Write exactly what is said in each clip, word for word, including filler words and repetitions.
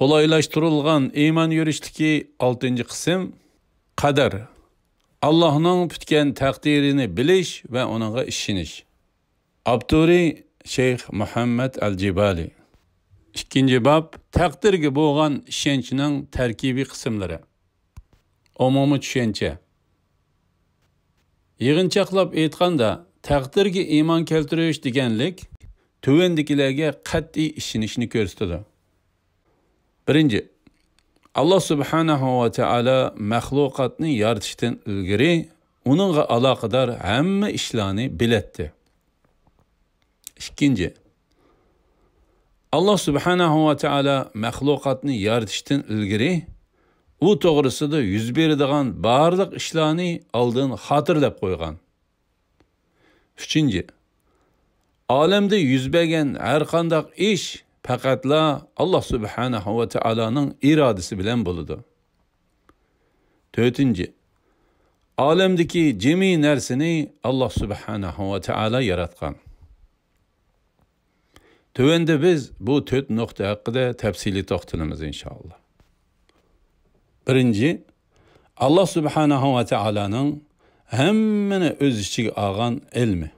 قولايلاشتۇرۇلغان ئىمان يۈرۈشلۈكى ئالتىنچى قىسىم، قەدەر، ئاللاھنىڭ پۈتكەن تەقدىرىنى بىلىش ۋە ئۇنىڭغا ئىشىنىش. ئاپتورى شەيخ مۇھەممەد ئەل جىبالى. ئىككىنچى باب، تەقدىرگە بولغان ئىشەنچنىڭ تەركىبىي قىسىملىرى. ئومۇمىي چۈشەنچە. يىغىنچاقلاپ ئېيتقاندا، تەقدىرگە ئىمان كەلتۈرۈش دېگەنلىك تۆۋەندىكىلەرگە قەتئىي ئىشىنىشنى كۆرسىتىدۇ. بىرىنچى، ئاللا سۇبھانەھۇ ۋە تائالا مەخلۇقاتنى يارىتىشتىن ئىلگىرى ئۇنىڭغا ئالاقىدار ھەممە ئىشلارنى بىلەتتى. ئىككىنچى، ئاللا سۇبھانەھۇ ۋە تائالا مەخلۇقاتنى يارىتىشتىن ئىلگىرى ئۇ توغرىسىدا يۈز بېرىدىغان بارلىق ئىشلارنى ئالدىن خاتىرىلەپ قويغان. ئۈچىنچى، ئالەمدە يۈز بەرگەن ھەر قانداق ئىش پەقەتلا ئاللا سۇبھانەھۇ ۋە تائالانىڭ ئىرادىسى بىلەن بولىدۇ. تۆتىنچى، ئالەمدىكى جىمى نەرسىنى ئاللا سۇبھانەھۇ ۋە تائالا ياراتقان. تۆۋەندە بىز بۇ تۆت نۇقتا ھەققىدە تەپسىلىي توختىلىمىز، ئىنشائاللا. بىرىنچى، ئاللا سۇبھانەھۇ ۋە تائالانىڭ ھەممىنى ئۆز ئىچىگە ئالغان ئىلمى.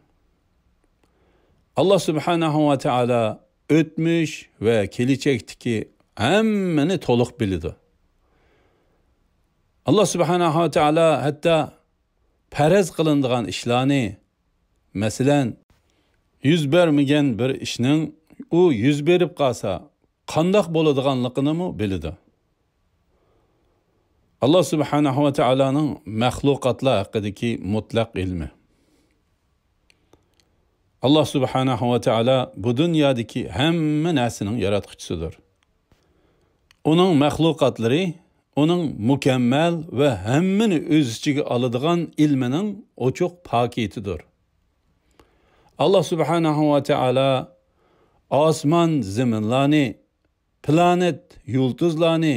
ئاللا سۇبھانەھۇ ۋە تائالا ئۆتمۈش ۋە كېلىچەكتىكى ھەممىنى تولۇق بىلىدۇ. ئاللا سۇبھانەھۇ ۋە تائالا ھەتتا پەرەز قىلىنىدىغان ئىشلارنى، مەسىلەن، يۈز بەرمىگەن بىر ئىشنىڭ ئۇ يۈز بېرىپ قالسا قانداق بولىدىغانلىقىنىمۇ بىلىدۇ. ئاللا سۇبھانەھۇ ۋە تائالانىڭ مەخلۇقاتلار ھەققىدىكى مۇتلەق ئىلمى. ئاللا سۇبھانەھۇ ۋە تائالا بۇ دۇنيادىكى ھەممە نەرسىنىڭ ياراتقۇچىسىدۇر. ئۇنىڭ مەخلۇقاتلىرى ئۇنىڭ مۇكەممەل ۋە ھەممىنى ئۆز ئىچىگە ئالىدىغان ئىلمىنىڭ ئوچۇق پاكىتىدۇر. ئاللا سۇبھانەھۇ ۋە تائالا ئاسمان زېمىنلارنى، پلانېت يۇلتۇزلارنى،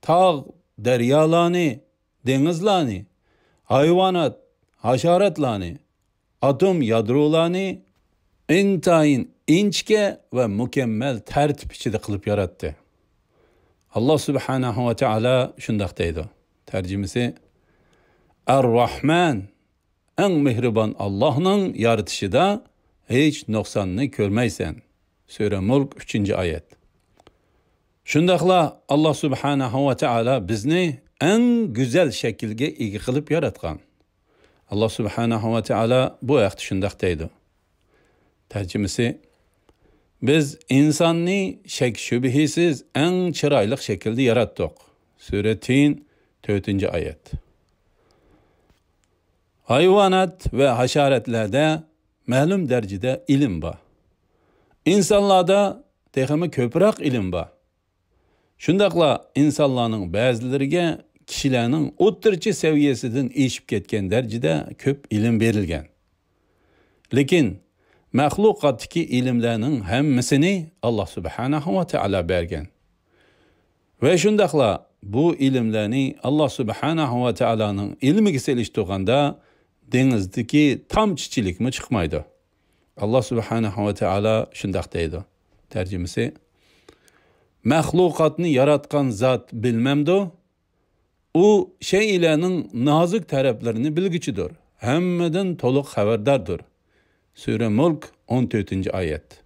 تاغ دەريالارنى، دېڭىزلارنى، ھايۋانات، ھاشاراتلارنى، ئاتوم يادرولارنى ئىنتايىن ئىنچىكە ۋە مۇكەممەل تەرتىپ ئىچىدە قىلىپ ياراتتى. ئاللا سۇبھانەھۇ ۋە تائالا شۇنداق دەيدۇ. تەرجىمىسى، ئەر-راھمان، ئەڭ مېھرىبان ئاللاھنىڭ يارىتىشىدا ھېچ نۇقساننى كۆرمەيسەن. سۈرە مۇلك، ئۈچىنچى ئايەت. شۇنداقلا ئاللا سۇبھانەھۇ ۋە تائالا بىزنى ئەڭ گۈزەل شەكىلگە ئىگە قىلىپ ياراتقان. ئاللا سۇبھانەھۇ ۋە تائالا بۇ ھەقتە شۇنداق دەيدۇ. تەرجىمىسى، بىز ئىنساننى شەك-شۈبھىسىز ئەڭ چىرايلىق شەكىلدە ياراتتۇق. سۈرە تىن، تۆتىنچى ئايەت. ھايۋانات ۋە ھاشاراتلاردا مەلۇم دەرىجىدە ئىلىم بار. ئىنسانلاردا تېخىمۇ كۆپرەك ئىلىم بار. شۇنداقلا ئىنسانلارنىڭ بەزىلىرىگە كىشىلەرنىڭ ئوتتۇرىچە سەۋىيەسىدىن ئېشىپ كەتكەن دەرىجىدە كۆپ ئىلىم بېرىلگەن. لېكىن مەخلۇقاتتىكى ئىلىملەرنىڭ ھەممىسىنى ئاللا سۇبھانەھۇ ۋە تائالا بەرگەن. ۋە شۇنداقلا بۇ ئىلىملەرنى ئاللا سۇبھانەھۇ ۋە تائالانىڭ ئىلمىگە سېلىشتۇرغاندا دېڭىزدىكى تامچىچىلىكمۇ چىقمايدۇ. ئاللا سۇبھانەھۇ ۋە تائالا شۇنداق دەيدۇ. تەرجىمىسى، مەخلۇقاتنى ياراتقان زات بىلمەمدۇ؟ ئۇ شەيئىلەرنىڭ نازۇك تەرەپلىرىنى بىلگۈچىدۇر، ھەممىدىن تولۇق خەۋەرداردۇر. سۈرە مۇلك، ئون تۆتىنچى ئايەت.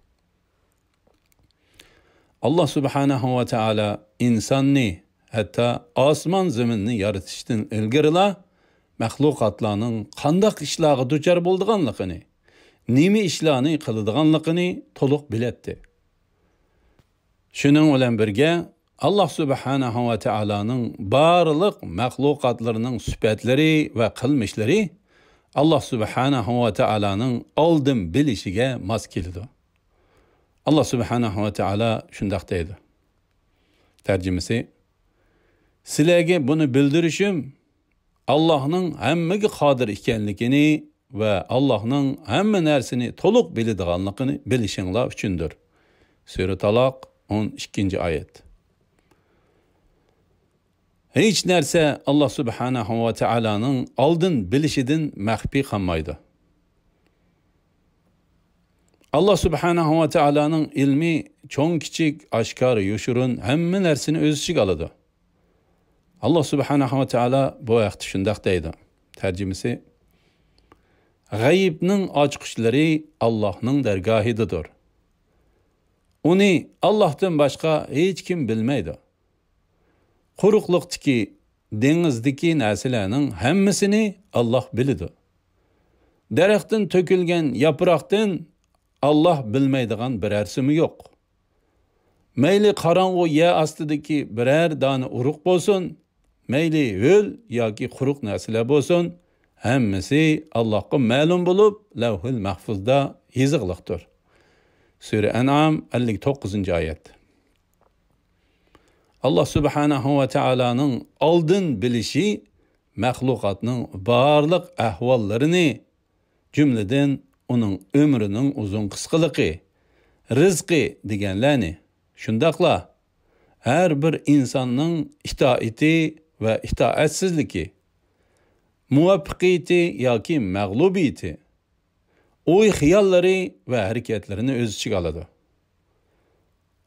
ئاللا سۇبھانەھۇ ۋە تائالا ئىنساننى، ھەتتا ئاسمان زېمىننى يارىتىشتىن ئىلگىرىلا مەخلۇقاتلارنىڭ قانداق ئىشلارغا دۇچار بولىدىغانلىقىنى، نېمە ئىشلارنى قىلىدىغانلىقىنى تولۇق بىلەتتى. شۇنىڭ بىلەن بىرگە، ئاللا سۇبھانەھۇ ۋە تائالانىڭ بارلىق مەخلۇقاتلىرىنىڭ سۈپەتلىرى ۋە قىلمىشلىرى ئاللا سۇبھانەھۇ ۋە تائالانىڭ ئالدىن بىلىشىگە ماس كېلىدۇ. ئاللا سۇبھانەھۇ ۋە تائالا شۇنداق دەيدۇ. تەرجىمىسى، سىلەرگە بۇنى بىلدۈرۈشۈم، ئاللاھنىڭ ھەممىگە قادىر ئىكەنلىكىنى ۋە ئاللاھنىڭ ھەممە نەرسىنى تولۇق بىلىدىغانلىقىنى بىلىشىڭلار ئۈچۈندۇر. سۈرە تالاق، ئون ئىككىنچى ئايەت. ھېچ نەرسە ئاللا سۇبھانەھۇ ۋە تائالانىڭ ئالدىن بىلىشىدىن مەخپىي قالمايدۇ. ئاللا سۇبھانەھۇ ۋە تائالانىڭ ئىلمى چوڭ-كىچىك، ئاشكارا-يوشۇرۇن ھەممە نەرسىنى ئۆز ئىچىگە ئالىدۇ. ئاللا سۇبھانەھۇ ۋە تائالا بۇ ھەقتە شۇنداق دەيدۇ. تەرجىمىسى: غەيىبنىڭ ئاچقۇچلىرى ئاللاھنىڭ دەرگاھىدىدۇر. ئۇنى ئاللاھتىن باشقا ھېچكىم بىلمەيدۇ. قۇرۇقلۇقتىكى، دېڭىزدىكى نەرسىلەرنىڭ ھەممىسىنى ئاللاھ بىلىدۇ. دەرەختىن تۆكۈلگەن ياپراقتىن ئاللاھ بىلمەيدىغان بىرەرسىمۇ يوق. مەيلى قاراڭغۇ يەر ئاستىدىكى بىرەر دانە ئۇرۇق بولسۇن، مەيلى ھۆل ياكى قۇرۇق نەرسىلەر بولسۇن، ھەممىسى ئاللاھقا مەلۇم بولۇپ، لەۋھۇل مەھفۇزدا يېزىقلىقتۇر. سۈرە ئەنئام، ئەللىك توققۇزىنچى ئايەت. ئاللا سۇبھانەھۇ ۋە تائالانىڭ ئالدىن بىلىشى مەخلۇقاتنىڭ بارلىق ئەھۋاللىرىنى، جۈملىدىن ئۇنىڭ ئۆمرىنىڭ ئۇزۇن قىسقىلىقى، رىزقى دېگەنلەرنى، شۇنداقلا ھەر بىر ئىنساننىڭ ئىتائىتى ۋە ئىتائەتسىزلىكى، مۇۋەپپەقىيىتى ياكى مەغلۇبىيىتى، ئوي-خىياللىرى ۋە ھەرىكەتلىرىنى ئۆز ئىچىگە ئالىدۇ.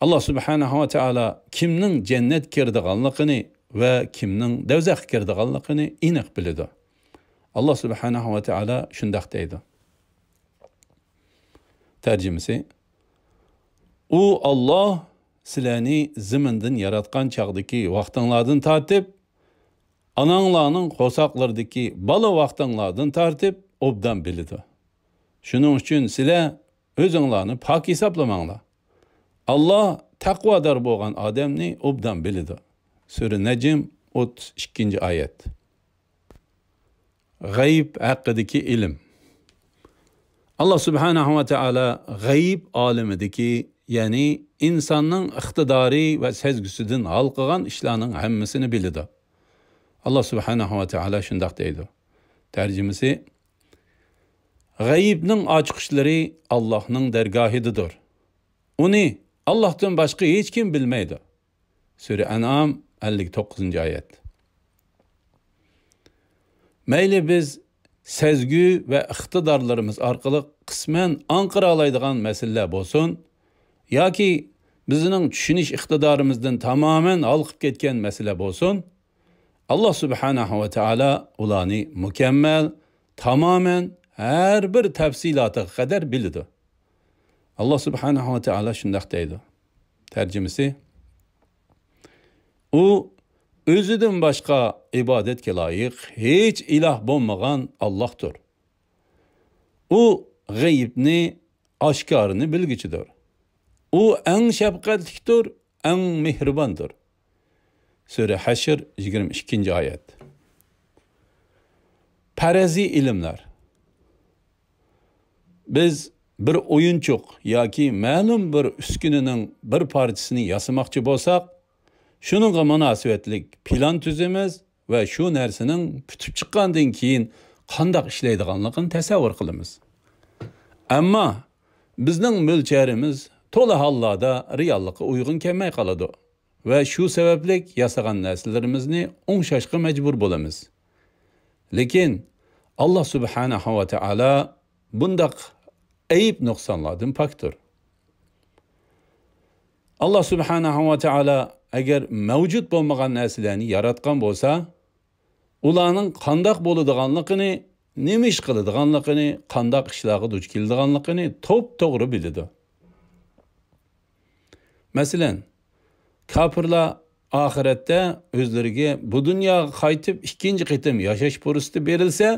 ئاللا سۇبھانەھۇ ۋە تائالا كىمنىڭ جەننەتكە كىرىدىغانلىقىنى ۋە كىمنىڭ دوزاخقا كىرىدىغانلىقىنى ئېنىق بىلىدۇ. ئاللا سۇبھانەھۇ ۋە تائالا شۇنداق دەيدۇ. تەرجىمىسى: ئۇ ئاللا سىلەرنى زېمىندىن ياراتقان چاغدىكى ۋاقتىڭلاردىن تارتىپ، ئاناڭلارنىڭ قورساقلىرىدىكى بالا ۋاقتىڭلاردىن تارتىپ ئوبدان بىلىدۇ. شۇنىڭ ئۈچۈن سىلەر ئۆزۈڭلارنى پاك ھېسابلىماڭلار. ئاللا تەقۋادار بولغان ئادەمنى ئوبدان بىلىدۇ. سۈرە نەجم، ئوتتۇز ئىككىنچى ئايەت. غەيىب ھەققىدىكى ئىلىم. ئاللا سۇبھانەھۇ ۋە تائالا غەيىب ئالىمىدىكى، يەنى ئىنساننىڭ ئىقتىدارى ۋە سەزگۈسىدىن ھالقىغان ئىشلارنىڭ ھەممىسىنى بىلىدۇ. ئاللا سۇبھانەھۇ ۋە تائالا شۇنداق دەيدۇ. تەرجىمىسى: غەيىبنىڭ ئاچقۇچلىرى ئاللاھنىڭ دەرگاھىدىدۇر. ئۇنى ئاللاھتىن باشقا ھېچكىم بىلمەيدۇ. سۈرە ئەنئام، ئەللىك توققۇزىنچى ئايەت. مەيلى بىز سەزگۈ ۋە ئىقتىدارلىرىمىز ئارقىلىق قىسمەن ئاڭقىرالايدىغان مەسىلىلەر بولسۇن، ياكى بىزنىڭ چۈشىنىش ئىقتىدارىمىزدىن تامامەن ھالقىپ كەتكەن مەسىلە بولسۇن، ئاللا سۇبھانەھۇ ۋە تائالا ئۇلارنى مۇكەممەل، تامامەن، ھەر بىر تەپسىلاتىغا قەدەر بىلىدۇ. ئاللا سۇبھانەھۇ ۋە تائالا شۇنداق دەيدۇ. تەرجىمىسى: ئۇ ئۆزىدىن باشقا ئىبادەتكە لايىق ھېچ ئىلاھ بولمىغان ئاللاھتۇر. ئۇ غەيىبنى، ئاشكارىنى بىلگۈچىدۇر. ئۇ ئەڭ شەپقەتلىكتۇر، ئەڭ مېھرىباندۇر. سۈرە ھەشر، يىگىرمە ئىككىنچى ئايەت. پەرەزىي ئىلىملەر. بىز بىر ئويۇنچۇق ياكى مەلۇم بىر ئۈسكۈنىنىڭ بىر پارچىسىنى ياسىماقچى بولساق، شۇنىڭغا مۇناسىۋەتلىك پىلان تۈزىمىز ۋە شۇ نەرسىنىڭ پۈتۈپ چىققاندىن كېيىن قانداق ئىشلەيدىغانلىقىنى تەسەۋۋۇر قىلىمىز. ئەمما بىزنىڭ مۆلچەرىمىز تولا ھاللاردا رېئاللىققا ئۇيغۇن كەلمەي قالىدۇ ۋە شۇ سەۋەبلىك ياسىغان نەرسىلىرىمىزنى ئوڭشاشقا مەجبۇر بولىمىز. لېكىن ئاللا سۇبھانەھۇ ۋە تائالا بۇنداق ئەيىب نۇقسانلاردىن پاكتۇر. ئاللا سۇبھانەھۇ ۋە تائالا ئەگەر مەۋجۇت بولمىغان نەرسىلەرنى ياراتقان بولسا، ئۇلارنىڭ قانداق بولىدىغانلىقىنى، نېمە ئىش قىلىدىغانلىقىنى، قانداق ئىشلارغا دۇچ كېلىدىغانلىقىنى توپتوغرا بىلىدۇ. مەسىلەن، كاپىرلار ئاخىرەتتە ئۆزلىرىگە بۇ دۇنياغا قايتىپ ئىككىنچى قېتىم ياشاش پۇرسىتى بېرىلسە،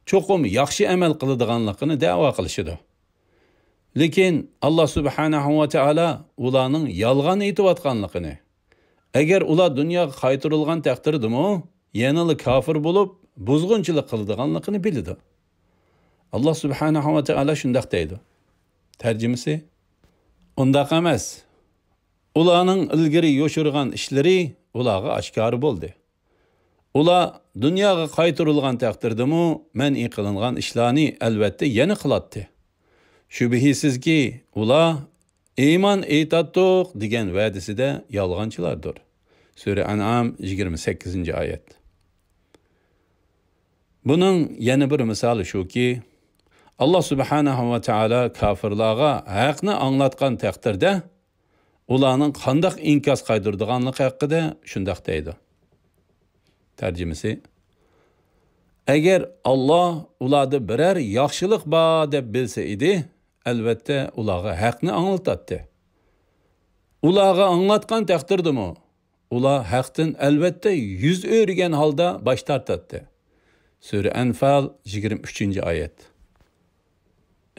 چوقۇم ياخشى ئەمەل قىلىدىغانلىقىنى دەۋا قىلىشىدۇ. لېكىن ئاللا سۇبھانەھۇ ۋە تائالا ئۇلارنىڭ يالغان ئېيتىۋاتقانلىقىنى، ئەگەر ئۇلار دۇنياغا قايتۇرۇلغان تەقدىردىمۇ يەنىلا كاپىر بولۇپ، بۇزغۇنچىلىق قىلىدىغانلىقىنى بىلىدۇ. ئاللا سۇبھانەھۇ ۋە تائالا شۇنداق دەيدۇ. تەرجىمىسى: ئۇنداق ئەمەس. ئۇلارنىڭ ئىلگىرى يوشۇرغان ئىشلىرى ئۇلارغا ئاشكارا بولدى. ئۇلار دۇنياغا قايتۇرۇلغان تەقدىردىمۇ مەنئى قىلىنغان ئىشلارنى ئەلۋەتتە يەنە قىلاتتى. شۈبھىسىزكى، ئۇلار ئىمان ئېيتاتتۇق دېگەن ۋەدىسىدە يالغانچىلاردۇر. سۈرە ئەنئام، يىگىرمە سەككىزىنچى ئايەت. بۇنىڭ يەنە بىر مىسالى شۇكى، ئاللا سۇبھانەھۇ ۋە تائالا كاپىرلارغا ھەقنى ئاڭلاتقان تەقدىردە، ئۇلارنىڭ قانداق ئىنكاس قايتۇرىدىغانلىقى ھەققىدە شۇنداق دەيدۇ. تەرجىمىسى: ئەگەر ئاللا ئۇلاردا بىرەر ياخشىلىق بار دەپ بىلسە ئىدى، ئەلۋەتتە ئۇلارغا ھەقنى ئاڭلىتاتتى. ئۇلارغا ئاڭلاتقان تەقدىردىمۇ، ئۇلار ھەقتىن ئەلۋەتتە يۈز ئۆرۈگەن ھالدا باش تارتاتتى. سۈرە ئەنفال، يىگىرمە ئۈچىنچى ئايەت.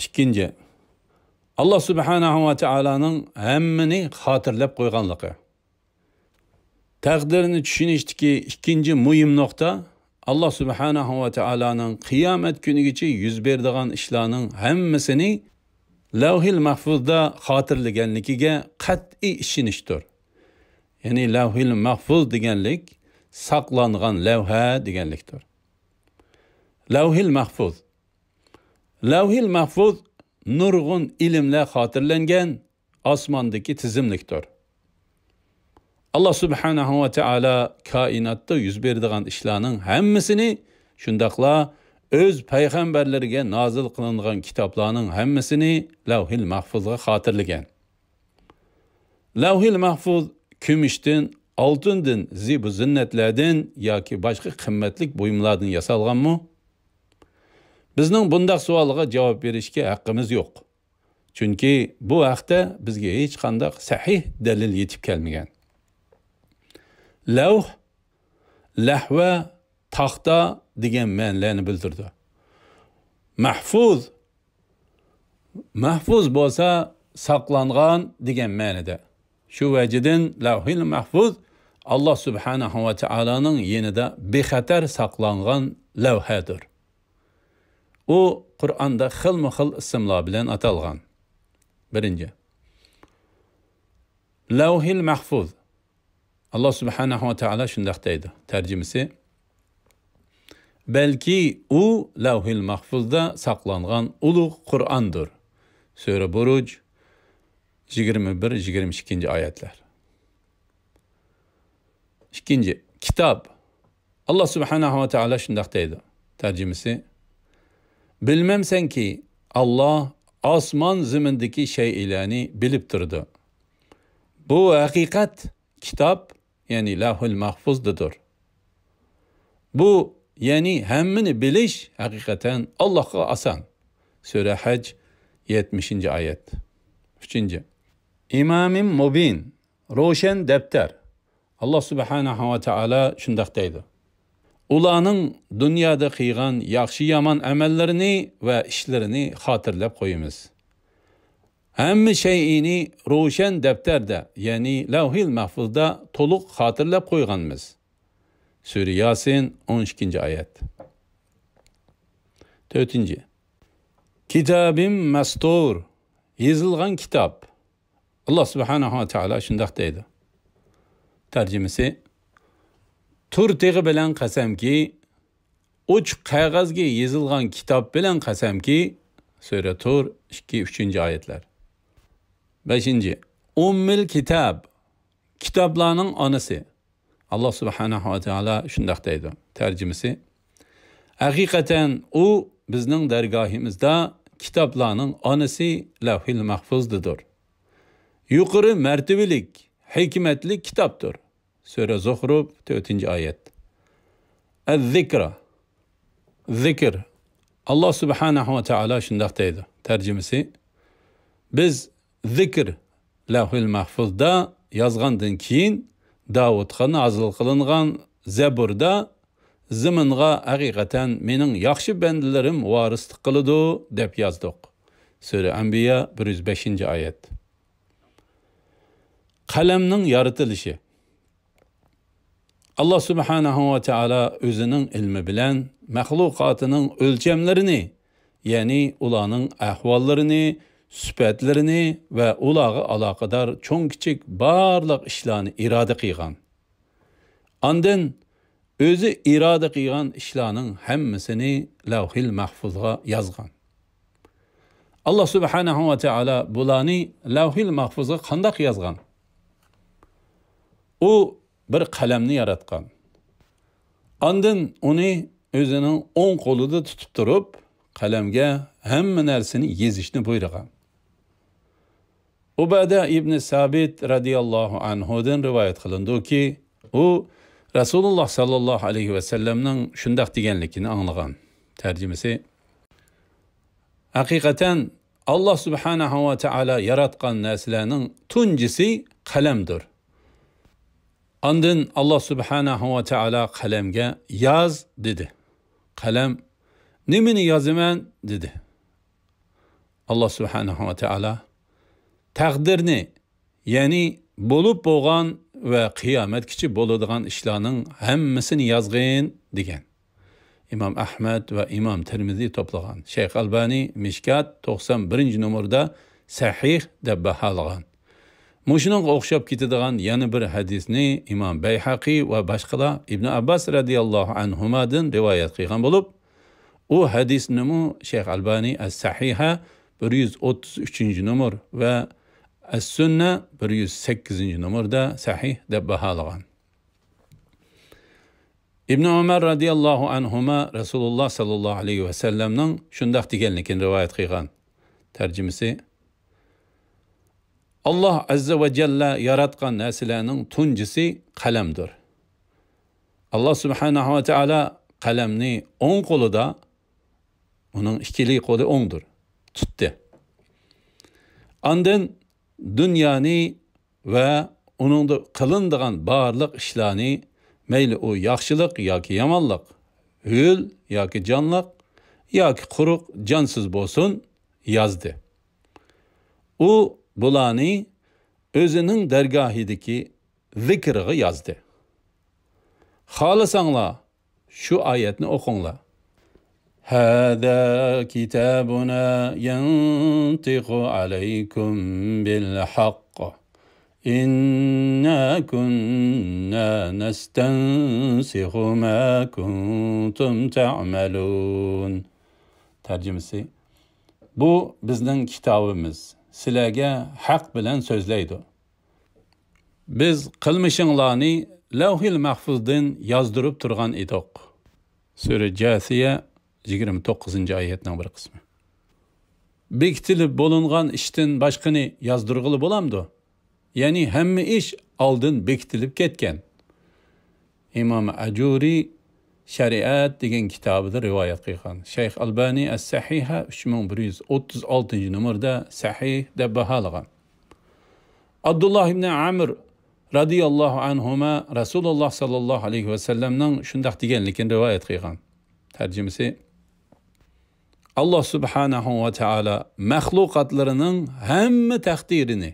ئىككىنچى، ئاللا سۇبھانەھۇ ۋە تائالانىڭ ھەممىنى خاتىرىلەپ قويغانلىقى. تەقدىرنى چۈشىنىشتىكى ئىككىنچى مۇھىم نۇقتا، ئاللا سۇبھانەھۇ ۋە تائالانىڭ قىيامەت كۈنىگىچە يۈز بېرىدىغان ئىشلارنىڭ ھەممىسىنى لەۋھىل مەھفۇزدا خاتىرىلىگەنلىكىگە قەتئىي ئىشىنىشتۇر. يەنى لەۋھىل مەھفۇز دېگەنلىك ساقلانغان لەۋھە دېگەنلىكتۇر. لەۋھىل مەھفۇز. لەۋھىل مەھفۇز نۇرغۇن ئىلىملەر خاتىرىلەنگەن ئاسماندىكى تىزىملىكتۇر. ئاللا سۇبھانەھۇ ۋە تائالا كائىناتتا يۈز بېرىدىغان ئىشلارنىڭ ھەممىسىنى، شۇنداقلا ئۆز پەيغەمبەرلىرىگە نازىل قىلىنغان كىتابلارنىڭ ھەممىسىنى لەۋھىل مەھفۇزغا خاتىرىلىگەن. لەۋھىل مەھفۇز كۈمۈشتىن، ئالتۇندىن، زىبۇ زىننەتلەردىن ياكى باشقا قىممەتلىك بۇيۇملاردىن ياسالغانمۇ؟ بىزنىڭ بۇنداق سوئالغا جاۋاب بېرىشكە ھەققىمىز يوق. چۈنكى بۇ ھەقتە بىزگە ھېچقانداق سەھىھ دەلىل يېتىپ كەلمىگەن. لەۋھ، لەھۋە، تاختا دېگەن مەنىلەرنى بىلدۈرىدۇ. مەھفۇز، مەھفۇز بولسا ساقلانغان دېگەن مەنىدە. شۇ ۋەجىدىن لەۋھىل مەھفۇز ئاللا سۇبھانەھۇ ۋە تائالانىڭ يېنىدا بىخەتەر ساقلانغان لەۋھەدۇر. ئۇ قۇرئاندا خىلمۇ خىل ئىسىملار بىلەن ئاتالغان. بىرىنچى، لەۋھىل مەھفۇز. ئاللا سۇبھانەھۇ ۋە تائالا شۇنداق دەيدۇ. تەرجىمىسى: بەلكى ئۇ لەۋھىل مەھفۇزدا ساقلانغان ئۇلۇغ قۇرئاندۇر. سۈرە بۇرۇج، يىگىرمە بىر، يىگىرمە ئىككىنچى ئايەتلەر. ئىككىنچى، كىتاب. ئاللا سۇبھانەھۇ ۋە تائالا شۇنداق دەيدۇ. تەرجىمىسى: بىلمەمسەنكى، ئاللا ئاسمان زېمىندىكى شەيئىلەرنى بىلىپ تۇرىدۇ. بۇ ھەقىقەت كىتاب، يەنى لەۋھىل مەھفۇزدىدۇر. بۇ، يەنى ھەممىنى بىلىش ھەقىقەتەن ئاللاھقا ئاسان. سۈرە ھەج، يەتمىشىنچى ئايەت. ئۈچىنچى، ئىمامىم مۇبىن، روشەن دەپتەر. ئاللا سۇبھانەھۇ ۋە تائالا شۇنداق دەيدۇ. ئۇلارنىڭ دۇنيادا قىلغان ياخشى-يامان ئەمەللىرىنى ۋە ئىشلىرىنى خاتىرىلەپ قويىمىز. ھەممە شەيئىنى روشەن دەپتەردە، يەنى لەۋھىل مەھفۇزدا تولۇق خاتىرىلەپ قويغانمىز. سۈرە ياسىن، ئون ئىككىنچى ئايەت. تۆتىنچى، كىتابىم مەستۇر، يېزىلغان كىتاب. ئاللا سۇبھانەھۇ ۋە تائالا شۇنداق دەيدۇ. تەرجىمىسى: تۇر تېغى بىلەن قەسەمكى، ئوچۇق قەغەزگە يېزىلغان كىتاب بىلەن قەسەمكى، سۈرە تۇر، ئىككى، ئۈچىنچى ئايەتلەر. بەشىنچى، ئۇممىل كىتاب، كىتابلارنىڭ ئانىسى. ئاللا سۇبھانەھۇ ۋە تائالا شۇنداق دەيدۇ. تەرجىمىسى: ھەقىقەتەن ئۇ بىزنىڭ دەرگاھىمىزدا كىتابلارنىڭ ئانىسى لەۋھىل مەھفۇزدىدۇر. يۇقىرى مەرتىۋىلىك، ھېكمەتلىك كىتابتۇر. سۈرە زۇخرۇف، تۆتىنچى ئايەت. ئەز-زىكرا، زىكىر. ئاللا سۇبھانەھۇ ۋە تائالا شۇنداق دەيدۇ. تەرجىمىسى: بىز زىكىر لەۋھىل مەھفۇزدا يازغاندىن كېيىن، داۋۇتقا نازىل قىلىنغان زەبۇردا، زېمىنغا ھەقىقەتەن مېنىڭ ياخشى بەندىلىرىم ۋارىسلىق قىلىدۇ، دەپ يازدۇق. سۈرە ئەنبىيا، بىر يۈز بەشىنچى ئايەت. قەلەمنىڭ يارىتىلىشى. ئاللا سۇبھانەھۇ ۋە تائالا ئۆزىنىڭ ئىلمى بىلەن مەخلۇقاتىنىڭ ئۆلچەملىرىنى، يەنى ئۇلارنىڭ ئەھۋاللىرىنى، سۈپەتلىرىنى ۋە ئۇلارغا ئالاقىدار چوڭ-كىچىك بارلىق ئىشلارنى ئىرادە قىلغان. ئاندىن ئۆزى ئىرادە قىلغان ئىشلارنىڭ ھەممىسىنى لەۋھىل مەھفۇزغا يازغان. ئاللا سۇبھانەھۇ ۋە تائالا بۇلارنى لەۋھىل مەھفۇزغا قانداق يازغان؟ ئۇ بىر قەلەمنى ياراتقان. ئاندىن ئۇنى ئۆزىنىڭ ئوڭ قولىدا تۇتۇپ تۇرۇپ، قەلەمگە ھەممە نەرسىنى يېزىشنى بۇيرۇغان. ئۇبادە ئىبنى سابىت رەزىياللاھۇ ئەنھۇدىن رىۋايەت قىلىنىدۇكى، ئۇ رەسۇلۇللاھ ساللاللاھۇ ئەلەيھى ۋەسەللەمنىڭ شۇنداق دېگەنلىكىنى ئاڭلىغان. تەرجىمىسى: ھەقىقەتەن، ئاللاھ سۇبھانەھۇ ۋە تائالا ياراتقان نەرسىلەرنىڭ تۇنجىسى قەلەمدۇر. ئاندىن ئاللاھ سۇبھانەھۇ ۋە تائالا قەلەمگە «ياز» دېدى. قەلەم «نېمىنى يازىمەن؟» دېدى. ئاللاھ سۇبھانەھۇ ۋە تائالا «تەقدىرنى، يەنى بولۇپ بولغان ۋە قىيامەتكىچە بولىدىغان ئىشلارنىڭ ھەممىسىنى يازغىن» دېگەن. ئىمام ئەھمەد ۋە ئىمام تىرمىزى توپلىغان. شەيخ ئەلبانى مىشكات توقسان بىرىنچى نومۇردا سەھىھ دەپ باھالىغان. مۇشۇنىڭغا ئوخشاپ كېتىدىغان يەنە بىر ھەدىسنى ئىمام بەيھەقى ۋە باشقىلار ئىبن ئابباس رەزىياللاھۇ ئەنھۇمادىن رىۋايەت قىلغان بولۇپ، ئۇ ھەدىسنىمۇ شەيخ ئەلبانى ئەس-سەھىھە بىر يۈز ئوتتۇز ئۈچىنچى نومۇر ۋە ئەس-سۈننە بىر يۈز سەككىزىنچى نومۇردا سەھىھ دەپ باھالىغان. ئىبن ئۆمەر رەزىياللاھۇ ئەنھۇما رەسۇلۇللاھ ساللاللاھۇ ئەلەيھى ۋەسەللەمنىڭ شۇنداق دېگەنلىكىنى رىۋايەت قىلغان. تەرجىمىسى: ئاللاھ ئەززە ۋە جەللە ياراتقان نەرسىلەرنىڭ تۇنجىسى قەلەمدۇر. ئاللاھ سۇبھانەھۇ ۋە تائالا قەلەمنى ئوڭ قولىدا، ئۇنىڭ ئىككىلى قولى ئوڭدۇر، تۇتتى. ئاندىن دۇنيانى ۋە ئۇنىڭدا قىلىنىدىغان بارلىق ئىشلارنى، مەيلى ئۇ ياخشىلىق ياكى يامانلىق، ھۆل ياكى جانلىق ياكى قۇرۇق جانسىز بولسۇن، يازدى. ئۇ بۇلارنى ئۆزىنىڭ دەرگاھىدىكى زىكرىغا يازدى. خالىساڭلار، شۇ ئايەتنى ئوقۇڭلار. هذا كتابنا ينطق عليكم بالحق إنا كنا نستنسخ ما كنتم تعملون. تەرجىمىسى: بۇ بىزنىڭ كىتابىمىز، سىلەرگە ھەق بىلەن سۆزلەيدۇ. بىز قىلمىشىڭلارنى لەۋھىل مەھفۇزدىن يازدۇرۇپ تۇرغان ئىدۇق. سۈرە جاسىيە، يىگىرمە توققۇزىنچى ئايەتنىڭ بىر قىسمى. بېكىتىلىپ بولۇنغان ئىشتىن باشقىنى يازدۇرغىلى بولامدۇ؟ يەنى ھەممە ئىش ئالدىن بېكىتىلىپ كەتكەن. ئىمام ئەجۇرى شەرىئەت دېگەن كىتابىدا رىۋايەت قىلغان. شەيخ ئەلبانى ئەس-سەھىھە ئۈچ مىڭ بىر يۈز ئوتتۇز ئالتىنچى نومۇردا سەھىھ دەپ باھالىغان. ئابدۇللاھ ئىبنى ئەمر رەزىياللاھۇ ئەنھۇما رەسۇلۇللاھ ساللاللاھۇ ئەلەيھى ۋەسەللەمنىڭ شۇنداق دېگەنلىكىنى رىۋايەت قىلغان. تەرجىمىسى: ئاللاھ سۇبھانەھۇ ۋە تائالا مەخلۇقاتلىرىنىڭ ھەممە تەقدىرىنى،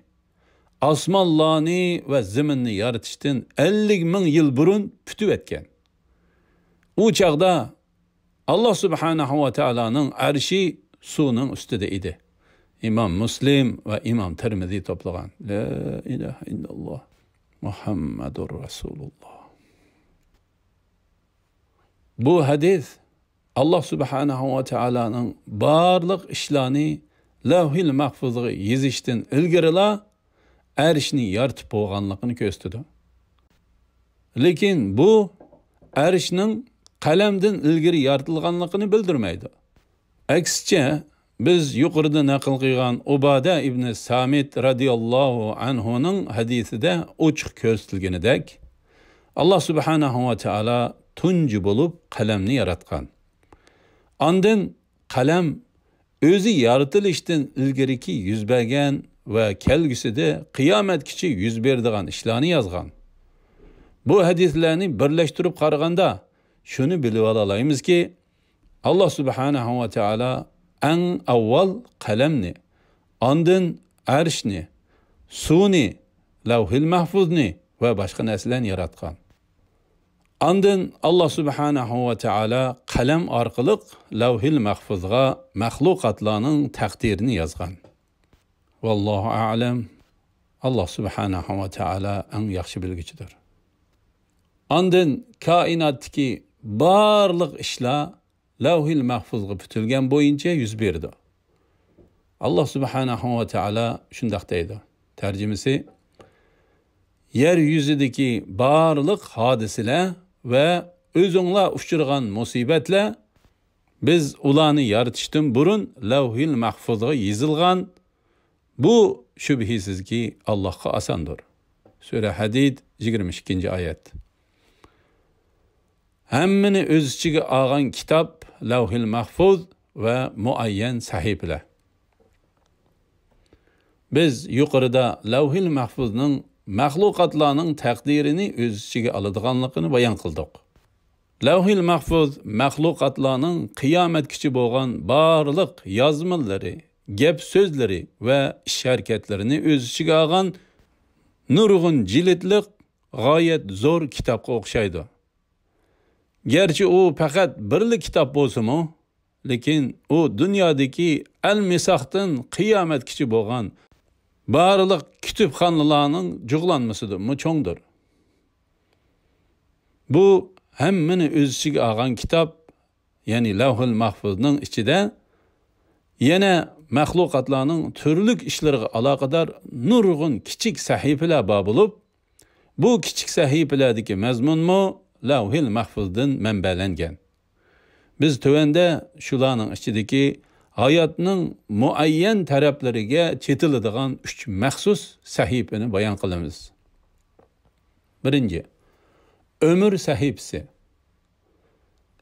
ئاسمانلارنى ۋە زېمىننى يارىتىشتىن ئەللىك مىڭ يىل بۇرۇن پۈتۈۋەتكەن. ئۇ چاغدا ئاللاھ سۇبھانەھۇ ۋە تائالانىڭ ئەرشى سۇنىڭ ئۈستىدە ئىدى. ئىمام مۇسلىم ۋە ئىمام تىرمىزى توپلىغان. لا ئىلاھە ئىللەللاھ، مۇھەممەدۇر رەسۇلۇللاھ. بۇ ھەدىس ئاللاھ سۇبھانەھۇ ۋە تائالانىڭ بارلىق ئىشلارنى لەۋھىل مەھفۇزغا يېزىشتىن ئىلگىرىلا ئەرشنى يارىتىپ بولغانلىقىنى كۆرسىتىدۇ. لېكىن بۇ ئەرشنىڭ قەلەمدىن ئىلگىرى يارىتىلغانلىقىنى بىلدۈرمەيدۇ. ئەكسىچە، بىز يۇقىرىدا نەقىل قىلغان ئۇبادە ئىبنى سامىت رەزىياللاھۇ ئەنھۇنىڭ ھەدىسىدە ئوچۇق كۆرسىتىلگىنىدەك، ئاللاھ سۇبھانەھۇ ۋە تائالا تۇنجى بولۇپ قەلەمنى ياراتقان. ئاندىن قەلەم ئۆزى يارىتىلىشتىن ئىلگىرىكى يۈز بەرگەن ۋە كەلگۈسىدە قىيامەتكىچە يۈز بېرىدىغان ئىشلارنى يازغان. بۇ ھەدىسلەرنى بىرلەشتۈرۈپ قارىغاندا، شۇنى بىلىۋالالايمىزكى، ئاللاھ سۇبھانەھۇ ۋە تائالا ئەڭ ئاۋۋال قەلەمنى، ئاندىن ئەرشنى، سۇنى، لەۋھىل مەھفۇزنى ۋە باشقا نەرسىلەرنى ياراتقان. ئاندىن ئاللاھ سۇبھانەھۇ ۋە تائالا قەلەم ئارقىلىق لەۋھىل مەھفۇزغا مەخلۇقاتلارنىڭ تەقدىرىنى يازغان. ۋاللاھۇ ئەئلەم. ئاللاھ سۇبھانەھۇ ۋە تائالا ئەڭ ياخشى بىلگۈچىدۇر. ئاندىن كائىناتتىكى بارلىق ئىشلار لەۋھىل مەھفۇزغا پۈتۈلگەن بويىچە يۈز بېرىدۇ. ئاللاھ سۇبھانەھۇ ۋە تائالا شۇنداق دەيدۇ. تەرجىمىسى: يەر يۈزىدىكى بارلىق ھادىسىلەر ۋە ئۆزۈڭلار ئۇچرىغان مۇسىبەتلەر بىز ئۇلارنى يارىتىشتىن بۇرۇن لەۋھىل مەھفۇزغا يېزىلغان. بۇ شۈبھىسىزكى ئاللاھقا ئاساندۇر. سۈرە ھەدىد، يىگىرمە ئىككىنچى ئايەت. ھەممىنى ئۆز ئىچىگە ئالغان كىتاب لەۋھىل مەھفۇز ۋە مۇئەييەن سەھىپىلەر. بىز يۇقىرىدا لەۋھىل مەھفۇزنىڭ مەخلۇقاتلارنىڭ تەقدىرىنى ئۆز ئىچىگە ئالىدىغانلىقىنى بايان قىلدۇق. لەۋھىل مەھفۇز مەخلۇقاتلارنىڭ قىيامەتكىچە بولغان بارلىق يازمىلىرى، گەپ سۆزلىرى ۋە ئىش ھەرىكەتلىرىنى ئۆز ئىچىگە ئالغان نۇرغۇن جىلىتلىق غايەت زور كىتابقا ئوخشايدۇ. گەرچە ئۇ پەقەت بىرلا كىتاب بولسىمۇ، لېكىن ئۇ دۇنيادىكى ئەلمىساقتىن قىيامەتكىچە بولغان بارلىق كۇتۇپخانىلارنىڭ جۇغلانمىسىدىنمۇ چوڭدۇر. بۇ ھەممىنى ئۆز ئىچىگە ئالغان كىتاب، يەنى لەۋھۇل مەھفۇزنىڭ ئىچىدە يەنە مەخلۇقاتلارنىڭ تۈرلۈك ئىشلىرىغا ئالاقىدار نۇرغۇن كىچىك سەھىپىلەر بار بولۇپ، بۇ كىچىك سەھىپىلەردىكى مەزمۇنمۇ لەۋھىل مەھفۇزدىن مەنبەلەنگەن. بىز تۆۋەندە شۇلارنىڭ ئىچىدىكى ھاياتنىڭ مۇئەييەن تەرەپلىرىگە چېتىلىدىغان ئۈچ مەخسۇس سەھىپىنى بايان قىلىمىز. بىرىنچى، ئۆمۈر سەھىپىسى.